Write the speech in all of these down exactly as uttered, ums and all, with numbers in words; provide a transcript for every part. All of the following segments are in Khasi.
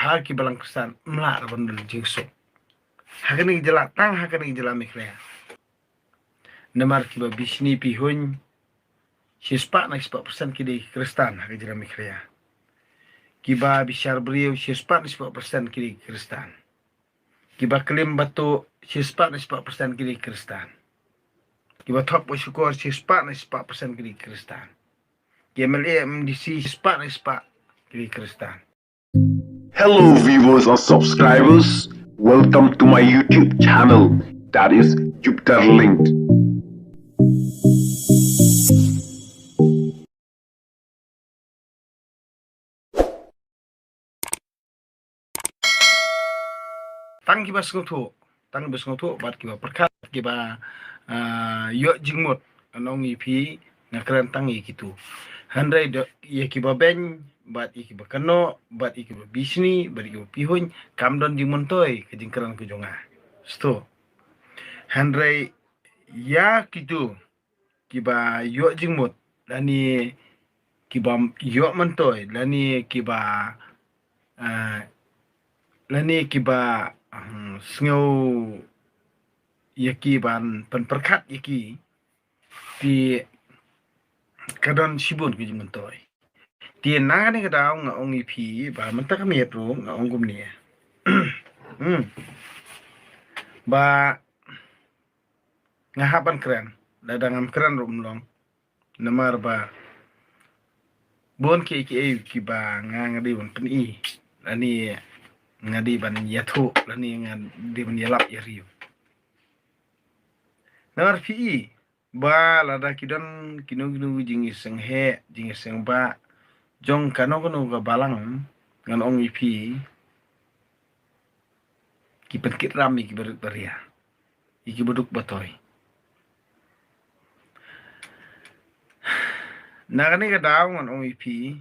ha ki balang Khristan, ym lah ruh ban don jingsuk. Ha kane ka jylla, tang ha kane ka jylla Meghalaya. Namar kiba bishni bihun, shispah na shispah persen ki dei ki Khristan ha ka jylla Meghalaya. Kiba bishar briew, shispah na shispah persen ki dei ki Khristan. Kiba klim batu, shispah na shispah persen ki dei ki Khristan. Kiba thok ba shukor, shispah na shispah persen ki dei ki Khristan. Ki M L A, M D C, shispah na shispah ki dei ki Khristan. Hello, viewers and subscribers. Welcome to my YouTube channel, that is Jupiter Linked. Tang kiba sngewthuh, tang kiba sngewthuh, bad kiba pyrkhat, kiba, ah, ïoh jingmut, ngan ong ïa phi, nga kren tang ïa kitu. Hynrei da, ïa kiba beiñ, bad ïa kiba kynnoh, bad ïa kiba bishni, bad ïa kiba bihun, kam don jingmyntoi ka jingkren ka jong nga. Sngewthuh. Hynrei ïa kitu, kiba ïoh jingmut, lane kiba ïoh myntoi, lane kiba, ah, lane kiba, hmm, sngew ïa ki ban pynpyrkhat ïa ki, te ka don shibun ka jingmyntoi. Te na kane ka daw nga ong ïa phi ba mynta ka miet ruh nga ong kumne. Hmm. Ba nga hap ban kren, lada ngam kren ruh ym long. Namar ba bun kiei kiei kiba nga, nga dei ban pyni, lane nga dei ban ïathuh, lane nga dei ban ïalap ïa riew. Namar phi i ba lada ki don kino kino jingïaseng heh, jingïaseng bah jong kano kano ka balang, ngan ong ïa phi, ki pynkit ram ïa ki barit baria, ïa ki baduk batoi. Na kane ka daw ngan ong ïa phi,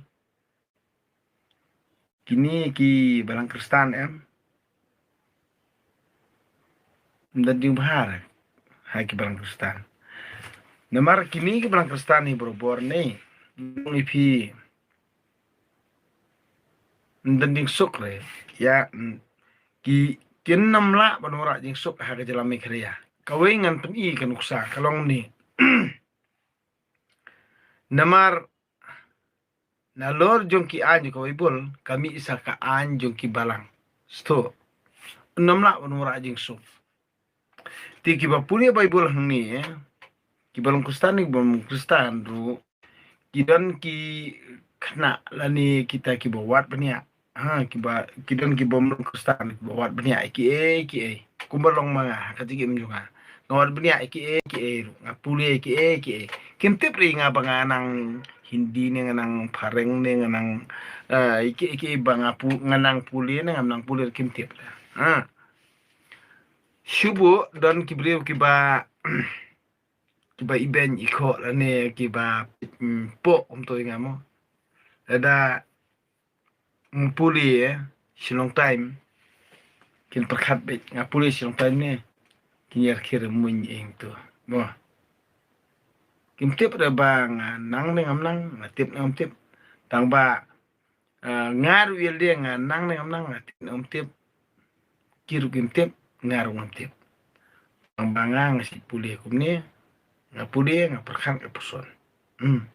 kine ki balang Khristan em, ym don jingbha ha ki balang Khristan. Namar kine ki balang Khristan hi barabor ne, ngan ong ïa phi, ym don jingsuk re. Ïa, mm, ki, kin ym lah ban wanrah jingsuk ha ka jylla Meghalaya. Kawei ngan pyni ka nuksa, ka long ne. Namar nalor jong ki aiñ jong ka Baibl, ka mih sa ka aiñ jong ki balang. Sngewthuh. Ym lah ban wanrah jingsuk. Te kiba pule Baibl hangne, eh, kiba long Khristan, kiba long Khristan ruh, ki don ki khynnah lane kita kiba wad bniah. Ha, kiba, ki don kiba long Khristan, kiba wad bniah ïa kiei kiei. Kumba long ma nga, ha ka jingim jong nga, nga wad bniah ïa kiei kiei ruh, nga pule ïa kiei kiei. Kim tip re nga ba nga nang Hindi ne, nga nang Phareng ne, nga nang, eh, ïa kiei kiei ba nga pu-, nga nang pule ne, ngam nang pule, kim tip re. Ha. Shu buh don ki briew kiba, kiba ibeiñ ikhoh lane kiba, mm, poh kumto ïa nga mo. Lada nga pule, eh, shi long time, kin pyrkhat beit, nga pule shi long time ne, kin ïa rkhie rymmuiñ ïing to mo. Kim tip re ba nga nang ne ngam nang, nga tip ne ngam tip. Tang ba, ah, nga ruh ïa lade nga nang ne ngam nang, nga tip ne ngam tip. Ki ruh kim tip, nga ruh ngam tip. Tang ba nga, nga shu pule kumne, nga pule, nga pyrkhat, nga pyrshon. Hmm.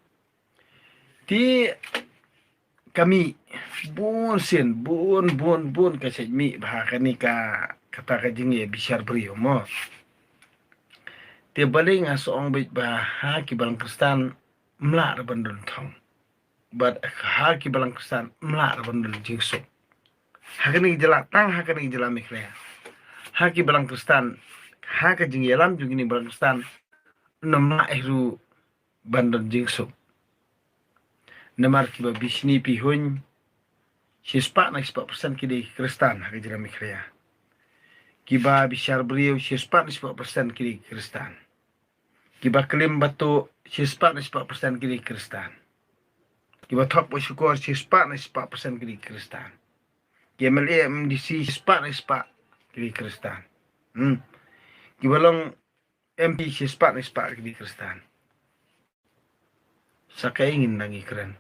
Te ka mih bun sien, bun, bun, bun ka shu mih bha kane ka, kata ka jingïabishar briew mo. Te balei nga sa ong beit ba ha ki balang Khristan ym lah ruh ban don thong. Bad ha ki balang Khristan ym lah ruh ban don jingsuk. Ha kane ka jylla, tang ha kane ka jylla Meghalaya, ha ki balang Khristan, ha ka jingïalam jong kine balang Khristan, ym lah ruh ban don jingsuk. Namar kiba bishni bihun, shispah na shispah persen ki dei ki Khristan ha ka jylla Meghalaya. Kiba bishar briew, shispah na shispah persen ki dei ki Khristan. Kiba klim batu, shispah na shispah persen ki dei ki Khristan. Kiba thok ba shukor, shispah na shispah persen ki dei ki Khristan. Ki M L A, M D C, shispah na shispah ki dei ki Khristan. Hmm. Kiba long M P, shispah na shispah ki dei ki Khristan. Sa kaei ngin nang ïakren?